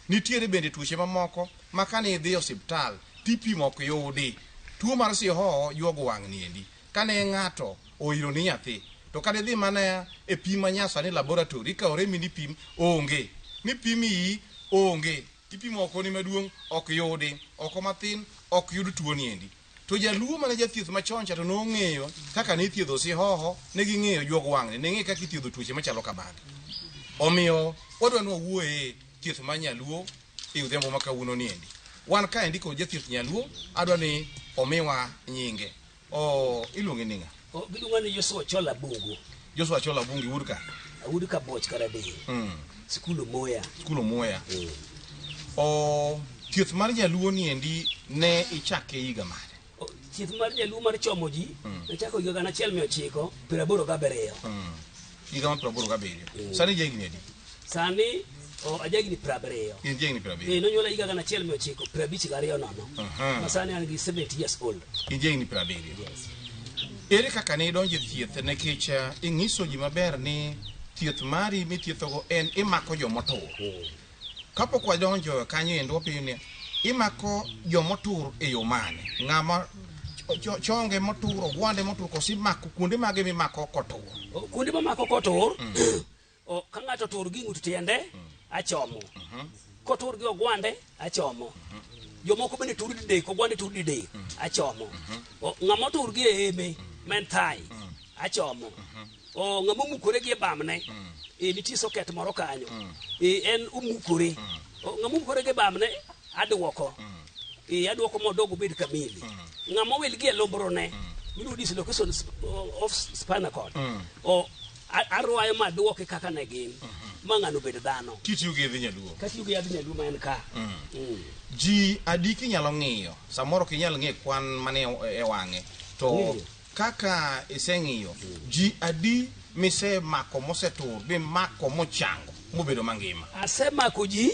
Nitiere bende tuoche mamoko ma kane idhi e osiptal tipimo ok yudi. Tuo mar sihoho yuogo wang' niendi. Kane ng'ato oiro ni nyathi to kane idhi mana e pim ma nyasani laboratory ikawo remi ni pim onge. Ni pim iyi onge. Ipimo oko ni maduong' ok yudi, oko mathin ok yud tuo niendi. To jaluo mane jathieth machon cha to nong'eyo kaka ne ithiedho sihoho, ne ging'eyo juog wang'ni, ne ng'e kaka ithiedho tuoche machalo kamagi. Omiyo wadwa ni wawuoye thieth mar nyaluo e odhiambo ma kawuono niendi. Wan kaendi kod jathieth nyaluo, adwa ni omiwa nyinge. O, iluonge ni ng'a? O, Giluonga ni Joshua Chola Bungu. Joshua Chola Bungu, iwuod ka? Awuod Kaboch Karadeng. Sikul Omoya. Skul Omoya. O, thieth mar nyaluo niendi ne ichake higa mane? O, Thieth mar nyaluo mar chomo ji nachako higa 1987. Higa mar 87. Sani ijahigni adi? Sani o, ajahigni 70. In jahigni 70. Eh, nonyuola higa 1952 nono. Ma sani an gi 70 years old. In jahigni 70. Yes. Ere kaka ne idonjo e thieth nikech ing'iso ji maber ni thieth mari mithiethogo en imako jomotur. Kapok wadonjo kanyo endo wapenjo ni imako jomotur e yo mane? Ng'ama chonge motur, ogwande motur, koso imako kuonde mage mimako kotur? O, Kuonde mamako kotur, o, ka ng'ato otur gi ng'ut tiende, achomo. Kotur gi ogwande, achomo. Jomoko bende tur didek, ogwande tur didek, achomo. O, ng'ama otur gi e eme, ma en thai, achomo. O, ng'ama omukore gi e bamne, e, nitie soket moro kanyo, e, en omukore. O, ng'ama omukore gi e bamne, aduoko. E, aduoko modog obed kamili. Ng'ama owil gi e lombrone, miluongo dislocation of spinal cord. O, arwayo maduoke kaka ne gin, ma ng'ano obed dhano. Kitiyo gi yedhe nyaluo. Katiyo gi yadh nyaluo ma en ka. Ji adi kinyalo ng'iyo? Samoro ok inyal ng'e kwan mane e wang'e. To kaka iseng'iyo, ji adi misemako mosetur, mimako mochango, mobedo mangima? Asemako ji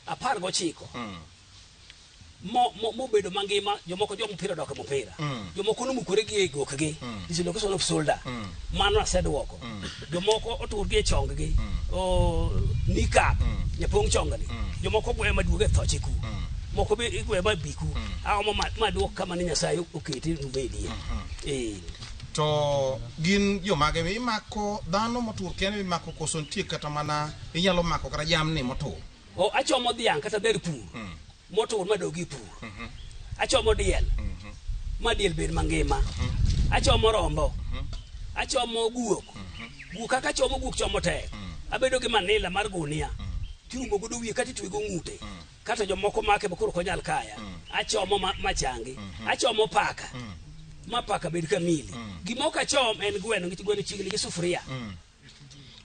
19. Mobedo mangima, jomoko jo mpira odok e mpira. Jomoko nomukore gi e gokgi, dislocation of shoulder. Mano aseduoko. Jomoko otur gi e chonggi, o, kneecap, nyapong' chongni. Jomoko gweyo maduog e thoche ku. Moko be igweyo ma biku. Aomo ma duok kama ne Nyasaye okete nobedie. Eh. To gin jomage imako dhano motur kende mimako koso nitie kata mana inyalo mako kata jamni motur? O, achomo dhiang' kata dher pur motur madog e pur. Achomo diel ma diel bed mangima. Achomo rombo. Achomo guok. Guok kaka achomo guok chomo tek. Abedo gi manila mar gunia. Tirumo godo wiye kata itwego ng'ute. Kata jomoko make ma koro ok onyal kaya. Achomo machangi. Achomo paka. Ma paka bed kamili. Gima ok achom en gweno nikech gweno chiegni gi sufuria.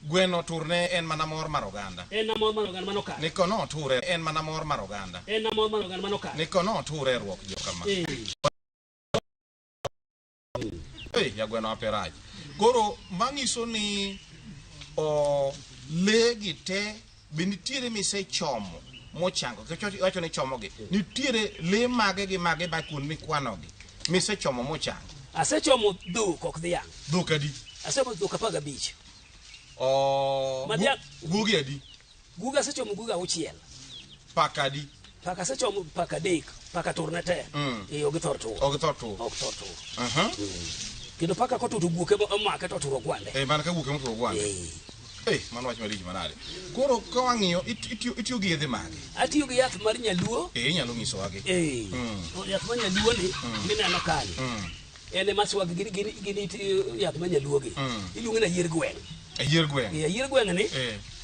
Gweno turne en mana mor mar oganda. En mor mar oganda mano kare. Ni kono oture en mana mor mar oganda. En mor mar oganda mano kare. Ni kono oture ruok jokama. Hey, jagweno ape rach. Koro manyiso ni o lee gi te be nitiere misechomo mochango nikech iwacho ni chomogi nitiere lee mage gi mage ma kuond mikwanogi misechomo mochango Asechomo dhok ok dhiang'. Dhok adi? Asechomo dhok 15. O, Ma dhiang'- guogi adi? Guogi asechomo guogi 6. Paka adi? Paka asechomo paka 3. Paka tur ne te. Eh, ok githor tur. Ok githor tur. Ok thor tur. Kendo paka kotur to guok ema omake to oturo ogwande. Eh, mana ka guok ema oturo ogwande. Eh, mano wach malich manade. Koro ka wang'iyo itiyo gi yedhe mage? Atiyo gi yath mar nyaluo. Eh, inyalo nyisowa gi. Eh. Yath mar nyaluo ni mineno kanyo. En ema swag gin gin gin it yath mar nyaluo gi. Iluonge ni ayier gweng'. Ayier gweng'. Eh, ayier gweng' ni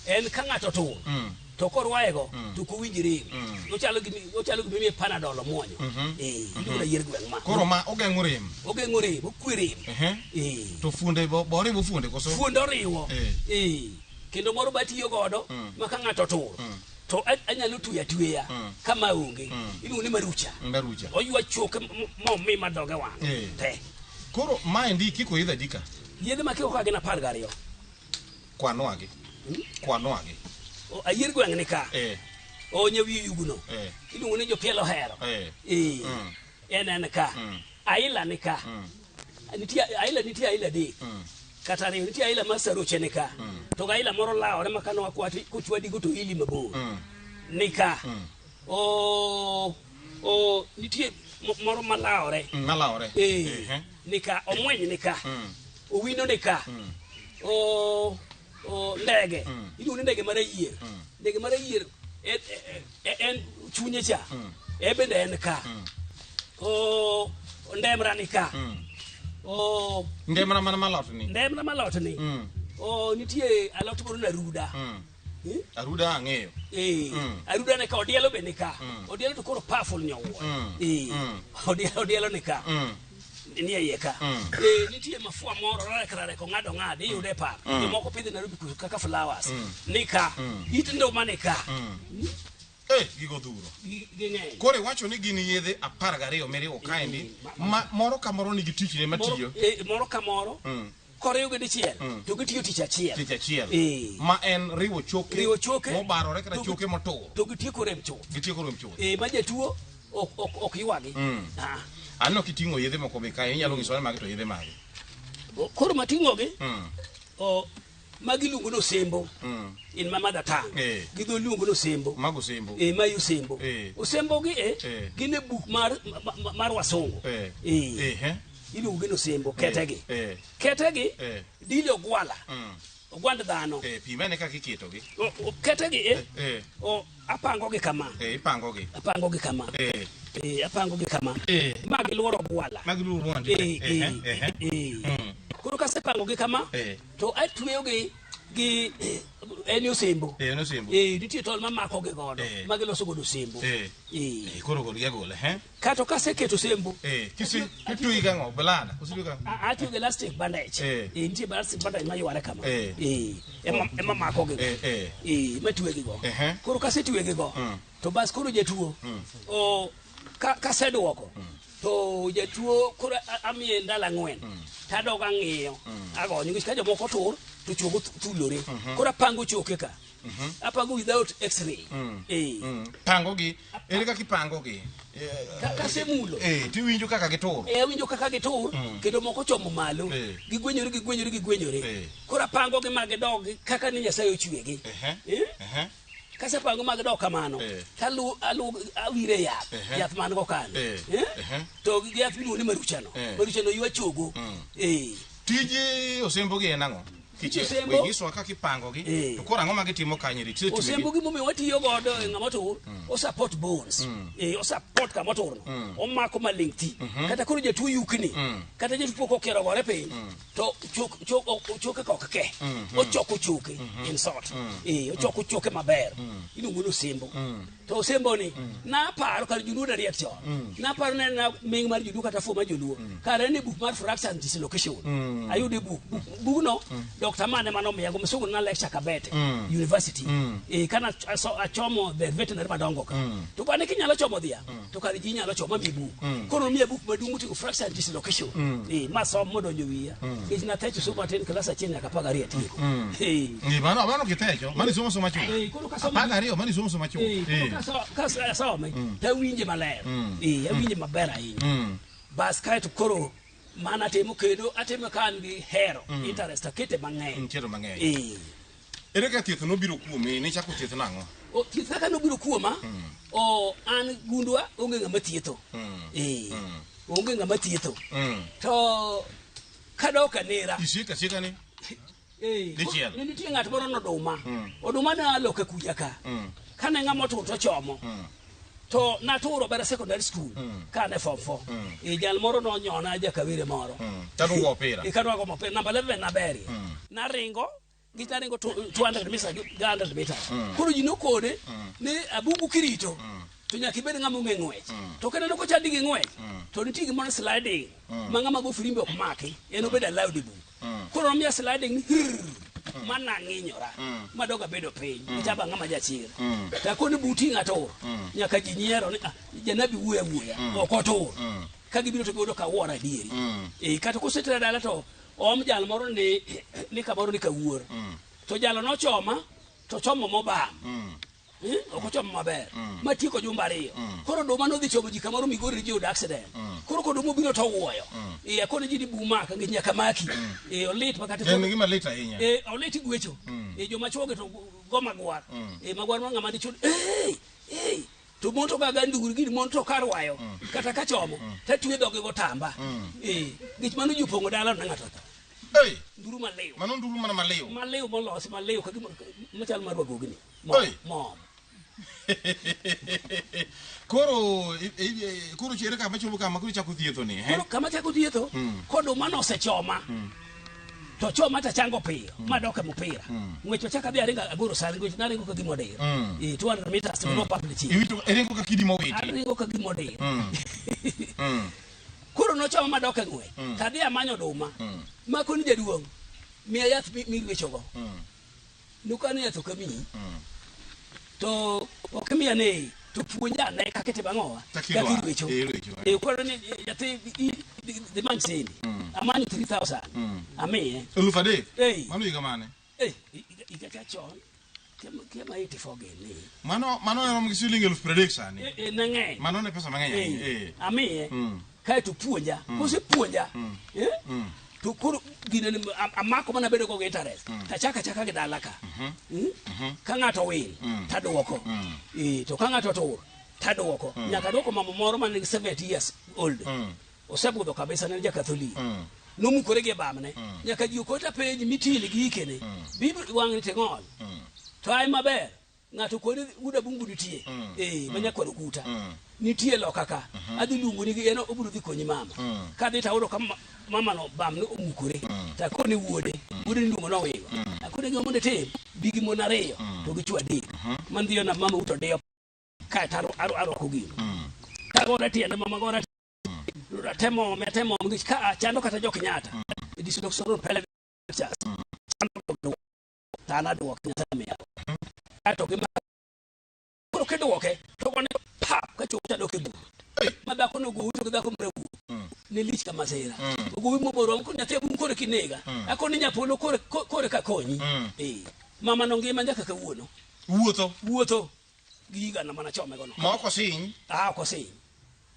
en ka ng'ato tur to korwayego to ok owinj rem. Ochalo gima imiye Panadol omuonyo. Eh, iluonge ni ayier gweng' ma. Koro ma ogeng'o rem. Ogeng'o rem, okwe rem. Eh. To fuonde bo oriwo fuonde koso? Fuonde oriwo. Eh. Kendo moro be atiyo godo ma ka ng'ato otur to anyalo tweyo atweya kama onge. Iluongo ni marucha. Marucha. Oywa choke momi ma dhoge wang' te. Koro maendi kiko yedhe adi ka? Yedhe ma kiko ka gin 12. Kwanwagi. Kwanwagi. O, ayier gweng' ni ka. O nyawi yuguno. Iluongo ni jopiel ohero. En ka. Aila ni ka. Nitie aila, nitie aila 3. Kata 2, nitie aila mar saroche ni ka. To ga aila moro lawore ma kane wakwati kochwadi go to ili mabor. Nika. O o nitie moro malawore. Malawore. Eh. Nika omweny nika. Owino nika. O o ndege. Iluongo ni ndege mar ayier. Ndege mar ayier en chunye cha. E bende en ka. O ndemra nika. O ndemra mana malot ni. Ndemra malot ni. O nitie alot moro naruda. Aruda ang'eyo. Aruda ne ka odielo be ni ka. Odielo to koro powerful nyowuoyo. Odielo ni ka. Ni e iye ka. Nitie mafua moro rarek ong'ado ng'ado iyude e pap. Jomoko pidho Nairobi kaka flowers. Ni ka. It nduma ni ka. Gigo dhuro. Ging'eny. Koro iwacho ni gin yedhe 12 miriwo kaendi ma moro ka moro nigi tichne matiyo. Moro ka moro. Koriwgi dichiel to gitiyo tich achiel. Tich achiel. Ma en riwo choke mobarore kata choke motur. To gitieko rem chuth. Gitieko rem chuth. Ma jatuo ok ywagi. Aneno kiting'o yedhe moko be kae, inyalo nyiso ni magi to yedhe mage. Koro mating'ogi, magi iluongo ni osembo. In my mother tongue. Gi dho luongo ni osembo. Mago osembo. Ma osembo. Osembo gi gin e buk mar wasungu. Iluongo ni osembo, ketegi. Ketegi dili ogwala. Ogwand dhano. Pimane kaka iketogi. Ketegi apangogi kama. Ipangogi. Apangogi kama. Apangogi kama. Ma giluoro ogwala. Ma giluoro ogwala. Koro kasepangogi kama to atweyogi gi en osembo. En osembo. Nitie tol mamakogi godo. Ma giloso godo osembo. Koro golgi agola, Kato kaseketo osembo. Kisi itweyi gang'o? Blada. Koso gang'o? Atiyo gi elastic bandage. Nitie elastic bandage mayware kama. Ema makogi. Matwegi go. Koro kasetwegi go to bas koro jatuo kaseduoko to jatuo koro amiye ndalo 4 tadog ang'iyo agonyo nikech ka jomoko tur to chogo thulore. Koro apango choke ka. Apango without x-ray. Pangogi. Ere kaka ipangogi? Kasemulo. Tiwinjo kaka gitur. Awinjo kaka gitur kendo moko chomo malo. Gigwenyore. Koro apangogi ma gidog kaka ni Nyasaye ochwegi. Kasepango ma gidok kamano, talu awire yath, yath man go kanyo. To gi yath miluongo ni maruchano. Maruchano ywa chogo. Tij osembo gi en ang'o? Osembo nyiswa kaka ipangogi. To koro ang'o ma gitimo kanyo eri? Osembo gi momiyo watiyo godo e ng'ama otur, o support bones. O support kama oturno. Omako maling' thi. Kata koro jatuo yukni, kata jatuo pok okero gore piny, to choke ka ok ke. Ochoko choke in sort. Ochoko choke maber. Iluongo ni osembo. To osembo ni naparo kar joluo dariek chon. Naparo ne na ming mar joluo kata fuo mar joluo. Kare ne buk mar fracture and dislocation. Ayude buk. Bugno Dr. Mane manomiya go msungu na lecture Kabete University. Kana achomo the veterinary madongo ka. To bane kinyalo chomo dhia to kar ji nyalo chomo mi buk. Koro miya buk maduong' moting'o fracture and dislocation. Ma som modonjo wiya. Nikech nathecho somo matin klas 1 nyaka 12 atieko. Mano mano kithecho. Mano isomo somo achung'. Koro kasomo 12 mano isomo somo achung'. Koro kasome tawinje maler. Awinje maber ahinya. Bas kaeto koro mana atimo kendo atimo ka an gi hero interest akete mang'eny. Nitiere mang'eny. Ere kaka thieth nobiro kuomi? Nichako thieth nang'o? Thieth kaka nobiro kuoma, an gundwa onge ng'ama thietho. Onge ng'ama thietho. To kadok anera. Isieka sieka ni? Dichiel. Ne nitie ng'at moro noduma. Oduma ne aloke kuja ka. Kane ng'ama otur to chomo. To naturo Bera Secondary School ka ne form 4. Jal moro nonyona jakawere moro. Tado go opira. Kadwa go opira namba 11 naberie. Naringo gitaringo 200 meters gi 100 meters. Koro ji nokone ni abungu kirito. To nyaka ibed ng'ama ong'e ng'wech. To kaneno kochandi gi ng'wech, to nitie gimoro sliding ma ng'ama go firimbi ok maki, en obedo allowed e buk. Koro nomiya sliding ni mana ng'inyora madog abedo piny ichaba ng'ama jachir. To akoni buti ng'ato nyaka ji nyiero ni janabi wuoyo awuoya ok otur. Ka gibiro to giyudo ka awuoro adieri. Kata kosetera dala to oom jal moro ni kamoro ni kawuor. To jalo nochoma to chomo mobam. Ok ochomo maber. Matieko jumbe 2. Koro oduma nodhi chomo ji kamoro Migori ji oyudo accident. Koro koduma obiro to owuoyo. Akone ji ni bumaka nikech nyaka maki. Olit makata En gima lit ahinya. Olit gwecho. Joma chuogi to go magwar. E magwar ma ng'ama dichuo. Eh! Eh! To mon to gaga nduru gini mon to karwayo kata kachomo tatwe dhogi gotamba. Eh, gich mano ji opong'o dala ne ng'ato tho. Ei, Nduru maliw. mano nduru mana maliw. Maliw molosi maliw ka gima machal mar wagogni. Oi. Mom. Koro koro chere kama chopo kama koro ichako thietho ni, eh? Koro kama chako thietho, koduma nosechoma. To choma tachango piyo, madok e mupira. Ng'wech machako adhi aringo agoro sani, ng'wech naringo ka gima odir. Eh, 200 meters to no pap dichiel. Iwito iringo ka kidi mowiti. Aringo ka gima odir. Koro nochoma madok e ng'wech. Tadhi amanyo oduma. Makoni jaduong', miya yath mirwechogo. Nukano yath ok amiyi. To ok imiya ne, to puonja ane kaka itimo ang'owa. Kaka Kaka irwecho. Irwecho, Eh, koro ni nyathi dhi many sendi. Amanyo 3000. Amiye. 3000. Ei. Mano higa mane? Eh, higa cha chon. Kia ma 84 gini. Mano rom gi siling 30,000 sani. Eh, eh, ne ng'eny. Mano ne pesa mang'eny ahinya. Eh, Eh. amiye. Kaeto puonja. Kosepuonja. Eh? To koro gine ni amako mana bedo go gi interest. Tachaka achaka gi dala ka. Ka ng'ato wil, taduoko. Eh, to ka ng'ato tur, taduoko. Nyaka duoko mama moro man nigi 70 years old. Osebudho kabisa ne en ja-Katholik. Nomukore gi e bamne. Nyaka ji okota penj mitili gi ikene. Bibi wang'ni ting'ol. To ai maber. Ng'ato koni wuod Abungu nitie. Eh, ma nyakwar Oguta. Nitie loka ka. Adhi luongo ni en obiro dhi konyi mama. Kadhi to ayudo ka mama no bamne omukore. To akone wuode. Wuode niluongo ni Owingo. Akone gima mondo itim. Bi gi mon ariyo to gi chwo adek. Man dhiyo na mama uto diyo kaeto arwako gino. Kagore tiende mama gore atemo ome atemo ome nikech ka achando kata jo Kenyatta. E dislocation pele pictures. Chando to an aduoke Nyasaye miya. Kaeto gi koro kiduoke to gone pap ka chopo tadok e bur. Ma dhako no gowi to gi dhako mar awuo. Ne lich ka masira. Ogowi moboro ko nyathi abung koro kinega. Akoni nyapolo koro koro ka konyi. Eh. Mama no ngima nyaka kawuono. Wuotho. Wuotho gi higa na mana chome gono. Ma ok osiny. Ah, ok osiny.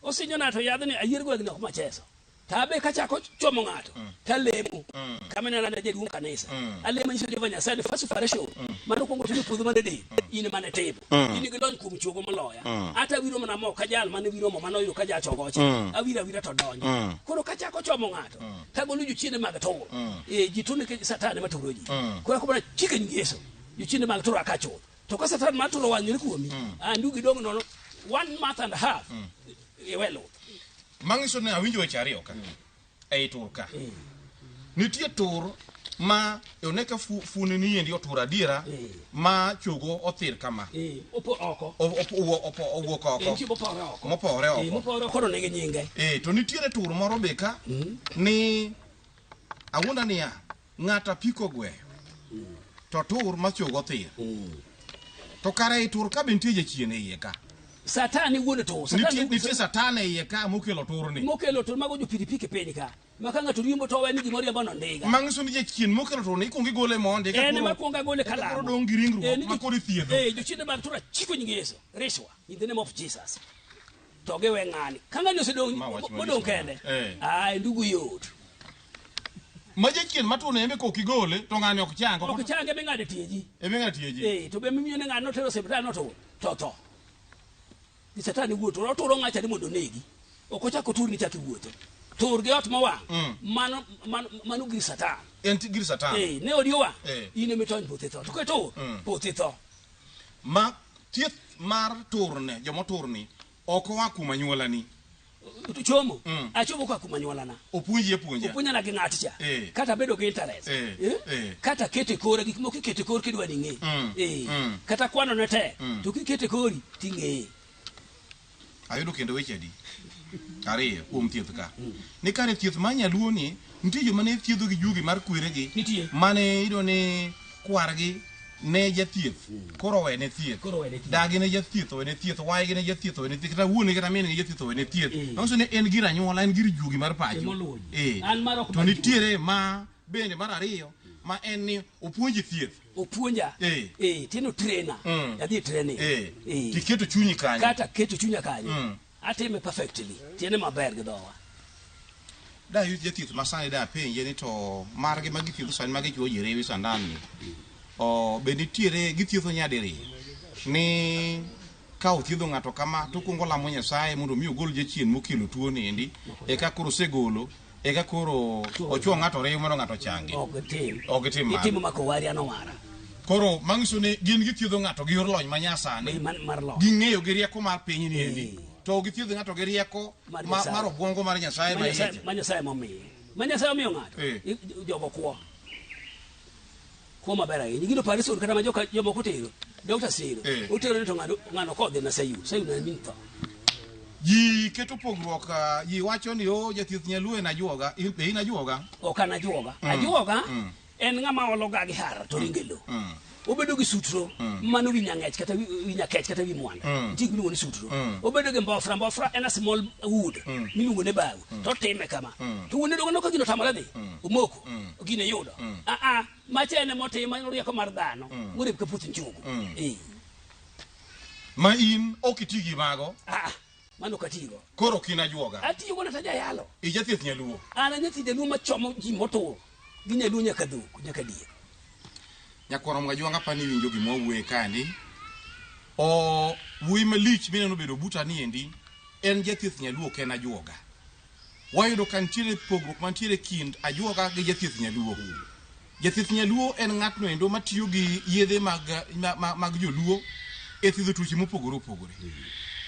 Osinyo na to yadhni ayier gweng'ni ok macheso. To abe kachako chomo ng'ato, talemo. Kama inena na jaduong' kanisa. Alemo nyiso Jehova Nyasaye ni first operation mano kuongo timo e puodho mane del, in ema ne timo. In gi lony kuom chuogo moloya. Ata awiro mana mo ka jal mane wiro mo mane oyudo ka jachogocha. Awiro awira to donjo. Koro kachako chomo ng'ato, tagolo jochiende mag tur. Eh, ji tur nikech Satan ema turo ji. Koro akobana chike nying Yesu. Jochiende mag tur aka chuth. To ka Satan mar tur owanyore kuomi, ah, ndugi dong' nono 1 month and a half. Iwe luth. Manyiso ni awinjo weche ariyo ka. Ei tur ka. Nitie tur ma one ka fuoni ni endi otur adiera ma chogo othir kama. Eh, opo oko. Owuok oko. Nitie mopore oko. Mopore oko. Eh, mopore oko no nigi nyinge. Eh, to nitiere tur moro be ka ni awuonda niya ng'ato apiko gweyo to tur ma chogo othir. To kare ei tur ka be nitie jachien e iye ka. Satan wuon tur. Satan Nitie Satan e iye ka mokelo turni. mokelo tur mago jopiripiki piny ka. Ma ka ng'ato riembo to owe ni gimoro riembo no ndiga. Manyiso ni jachien mokelo turni ikuongo igole mondi eka En koro- ema kuongo agole eka koro kalamo. dong' gi ringruok Eh, ni ma koro ithiedho. Eh, jochiende mag tur achiko nying Yesu. Riswa in the name of Jesus. To giwe ng'ani. Ka ng'ani osedong' Ma wach malich modong' mana. kende. Eh. Ah, ndugu yot. Ma jachien maturni embe kok igole to ng'ani ok chang. Ok change ming'ade tie ji. Eme ng'ado tie ji. Eh, to be mimiyo ne ng'ani notero osiptal notur to tho. Ni Satan wuo tur oturo ng'acha ni mondo onegi. Ok ochako tur ni chak iwuotho. Tur gi ot mowang'. Mano mano mano gir Satan. En gir Satan. Eh, ne odi owang'. Eh. In ema itony puothi tho. To kitur, puothi tho. Ma thieth mar turne jomoturni ok oa kuom anyuolani. To chomo. Achomo koa kuom anyuolana. Opuonji apuonja. Opuonja na gi ng'at cha. Eh. Kata bedo gi interest. Eh, Eh? eh. Kata keto e kora gik moko iketo e kor kidwa ni ing'e. Eh. Kata kwano ne tek. To kiketo e kori ting'eye. Ayudo kendo weche adi? Ariyo kuom thieth ka. Ni kare thieth mar nyaluo ni nitie joma ne thiedho gi juogi mar kweregi. Nitie. Mane iyudo ni kwargi ne jathieth koro owene thieth. Koro owene thieth. Dagi ne jathieth owene thieth, waygi ne jathieth owene thieth, kata wuon gi kata min gi jathieth owene thieth. Manyiso ni en gir anyuola, en gir juogi mar pacho. Emoluwo ji. Eh. An mar ok To mar nitiere ma bende mar ariyo ma en ni opuonji thieth. Opuonja. Eh. Eh, tieno trainer. Adhi e training. Eh. Eh. Tiketo chunyi kanyo. Kata keto chunya kanyo. Atime perfectly. Tiende maber gi dhowa. Da yud jathieth masani da penje ni to margi ma githiedho sani ma gichuo ji riwi sandan ni. O, be nitiere githietho nyadiriyo ni ka othiedho ng'ato kama to okuongo lamo Nyasaye mondo mi ogol jachien mokelo tuo ni endi eka koro osegolo eka koro ochuo ng'ato riw mondo ng'ato ochangi. Ok gitim. Ok gitim mano. Gitimo mako wari an owara. Koro manyiso ni gin githiedho ng'ato gi yor lony manyasani. Mar lony. Ging'eyo gi rieko mar piny ni endi. To ok githiedh ng'ato gi rieko Mar Nyasaye. mar obwongo mar Nyasaye Ma ma Nyasaye iye. ma Nyasaye momiye. Ma Nyasaye omiyo ng'ato. Jogo kwo. Kwo maber ahinya. Gino parison kata ma joka jomoko tero. Dr. Siro. Otero ni to ng'ano ng'ano kodhi na Sayun. Sayun en min tho. Ji keto pogruok, ji wacho ni o jathieth nyaluo en ajuoga, be in ajuoga? Ok an ajuoga. Ajuoga en ng'ama olo ga gi har to ringe lo. Obedo gi sutro mano wi nyang'ech kata wi nyakech kata wi mwanda. Nitie gima iluongo ni sutro. Obedo gi mbofra, mbofra en a small wood miluongo ni bao. To otime kama. To wuon odongo ka gino otamore dhi. Omoko. Gino iyudo. Ah ah, macha en emotimo en rieko mar dhano. Morep ka puoth njugu. Ma in ok iti gi mago? Ah ah, mano ok atigo. Koro ok in ajuoga? Atiyo godo to ajayalo. Ijathieth nyaluo? An a nyathi jaluo machomo ji motur gi nyaluo nyaka dhok, nyaka diek. Nyakwar Mgajwang' apani iwinjo gima wawuoye kaendi. O wuoyi malich mineno obedo buta ni endi en jathieth nyaluo ok en ajuoga. Wayudo ka nitiere pogruok mantiere kind ajuoga gi jathieth nyaluo. Jathieth nyaluo en ng'atno endo matiyo gi yedhe mag joluo e thiedho tuoche mopogore opogore.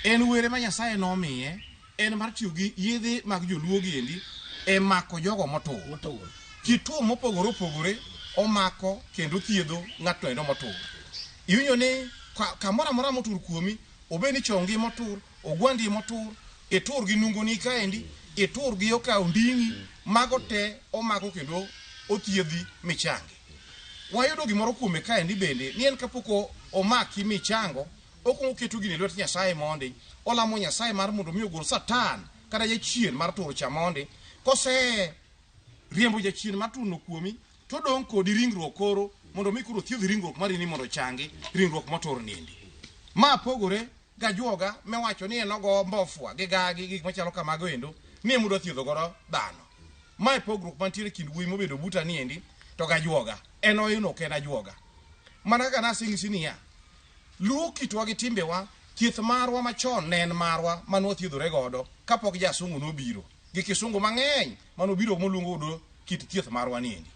En were ma Nyasaye nomiye en mar tiyo gi yedhe mag joluo gi endi e mako jogo motur. Motur. Kituo mopogore opogore omako kendo thiedho ng'atno endo motur. Iwinjo ni kamoro amora motur kuomi, obed ni chongi motur, ogwandi motur, itur gi nungoni kaendi, itur gi okaw nding'i, mago te omako kendo othiedhi michangi. Wayudo gimoro kuome kaendi bende ni en kapok omaki michango, okwongo oketo gini e lwet Nyasaye mondi, olamo Nyasaye mar mondo mi ogol Satan kata jachien mar tur cha mondi. Kose riembo jachien mar turno kuomi, to odong' kodi ringruok koro mondo mi koro othiedh ringruok mari ni mondo ochangi ringruok motur niendi. Ma pogore gajuoga miwacho ni en ogo mbofwa gi gagi gik machalo kamago endo ni emodwa thiedho godo dhano. Ma e pogruok mantiere kind wuoyi mobedo buta niendi to gajuoga. En oyuno ok en ajuoga. Mana kaka naseng'isi niya, luo kitwa gi timbewa, thieth marwa machon ne en marwa mane wathiedhore godo kapok jasungu nobiro gi kisungu mang'eny mane obiro moluongo godo kit thieth marwa niendi.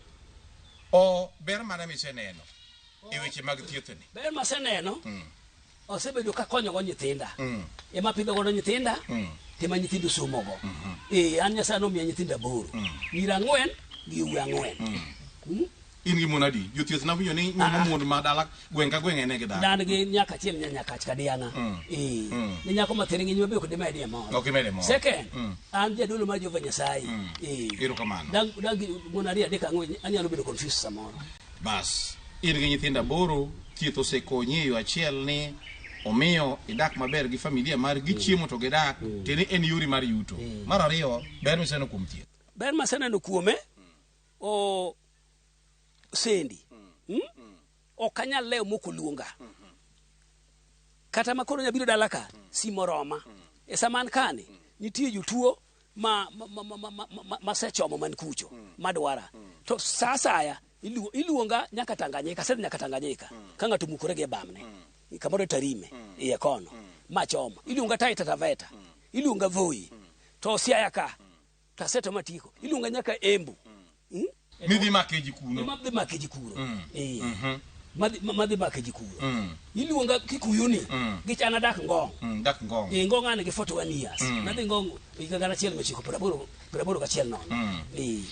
O ber mane miseneno e weche mag thieth ni? Ber maseneno, osebedo kakonyogo nyithinda. Ema apidho godo nyithinda, tema nyithindo somogo. An Nyasaye nomiya nyithindo 8. Nyiri 4 gi yawuoyi 4. In gi mon adi? Jothieth nawinjo ni nyuomo mon ma dala gweng' ka gweng' en e gi dhako. Dan gi nyako achiel nya Nyakach Kadiang'a. Ni nyako ma thiring'inyi ma be ok dimedie moro. Ok imedie moro. Second, an jadolo mar Jehova Nyasaye. Erokamano. Dang gi mon 2 3 4 anyalo bedo confused samoro. Bas, in gi nyithindo 8, thieth osekonyi e yo achiel ni omiyo idak maber gi familia mari, gichiemo to gidak, tiende ni en yori mar yuto. Mar ariyo, ber miseneno kuom thieth. Ber maseneno kuome, o sendi. Ok anyal lewo mok oluonga. Kata ma koro nyabiro dala ka, simo oroma. E sama an kani, nitie jotuo masechomo man kucho, madwara. To sa asaya, iluonga nyaka Tanganyika, asedhi nyaka Tanganyika, ka ng'ato omukore gi e bamne. Kamoro e Tarime, iye kono, machomo. Iluonga Taita Taveta, iluonga Voi, to Siaya ka, to aseto matieko. Iluonga nyaka Embu. Midhi make ji kuno. Madhi make ji kuro. Madhi make ji kuro. Iluonga Kikuyu ni, gi chan adak Ngong. Dak Ngong. Ngong an gi 41 years. Nadhi Ngong higa gana achiel mia ochiko piero aboro gachiel nono.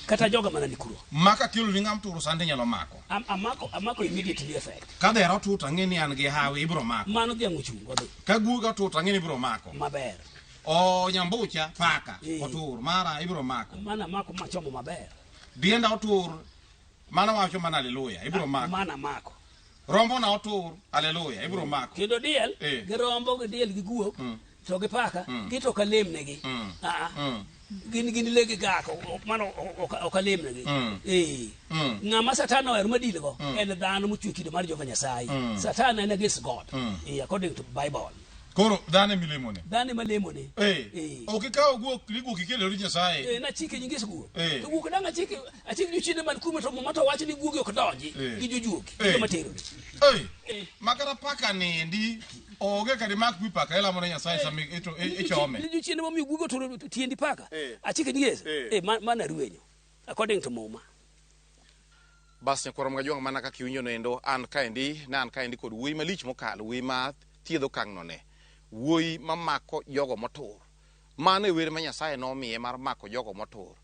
Kata joga mana ni kuro. Maka kelo ni ng'am turo sande nyalo mako. Amako immediately effect. Ka dhero otur to ang'e ni an gi hawi ibiro mako. Mano dhiang' ochung' odhi. Ka guoga otur to ang'e ni ibiro mako. Maber. O nyambucha paka otur mara ibiro mako. Mana mako machomo maber. Dienda otur mano wacho mana haleluya ibiro mako. Mana mako. Rombo na otur haleluya ibiro mako. Kendo diel gi rombo gi diel gi guok to gi paka gi to kalemnegi. Gin le gi gako mano ok alemnegi. Ng'ama Satan ohero madilgo en dhano mochwe kido mar Jehova Nyasaye. Satan en against God. According to Bible. Koro dhano emilemone. Dhano ema lemone. Eh. Ok ikawo guok ni guok ikelo ni Nyasaye. Eh, nachike nyinges guok. Eh. To guok dang' achike achike jochiende man kume to muma to wacho ni guogi ok donji Eh. gi jojuogi. Eh. Joma terore. Ei. Eh. Makata paka niendi onge kata mak wi paka ilamo ne Nyasaye sama ichome. Ni jochiende momiyo guogi oturo tiendi paka. Eh. Achike nyinges. Eh. Eh, mana ruenyo. According to muma. Bas nyakwar Mgajwang' mana kaka iwinjo noendo an kaendi ne an kaendi kod wuoyi malich mokalo wuoyi ma thiedho kang'no ne wuoyi mamako jogo motur. Mano e wer ma Nyasaye nomiye mar mako jogo motur.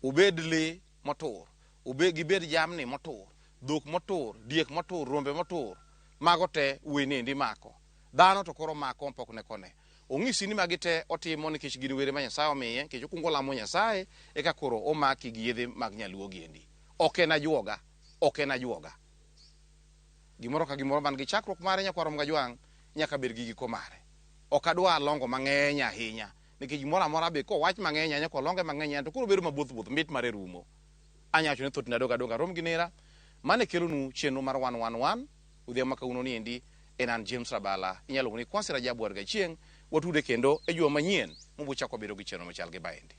Obed lee motur, obed gibed jamni motur, dhok motur, diek motur, rombe motur, mago te wuoyi niendi mako. Dhano to koro mako pok ne kone. Ong'isi ni magi te otimo nikech gin were ma Nyasaye omiye, nikech okwongo olamo Nyasaye eka koro omaki gi yedhe mag nyaluo giendi. Ok en ajuoga, ok en ajuoga. Gimoro ka gimoro man gi chakruok mare nyakwar Mgajwang' nyaka bed gi giko mare. Ok adwa longo mang'eny ahinya, nikech gimoro amora be kowach mang'eny ahinya kolonge mang'eny ahinya to koro bedo maboth both mit mare rumo. Anya wacho ni thothne adog adoga rom gi nera. Mane kelonu chenro mar 111 odhiambo ma kawuono niendi en an James Rabala. Inyalo luongo ni Kwasi Rajabu Warga Chieng'. Watude kendo e juma manyien mubuchako bedo gi chenro machal gi maendi.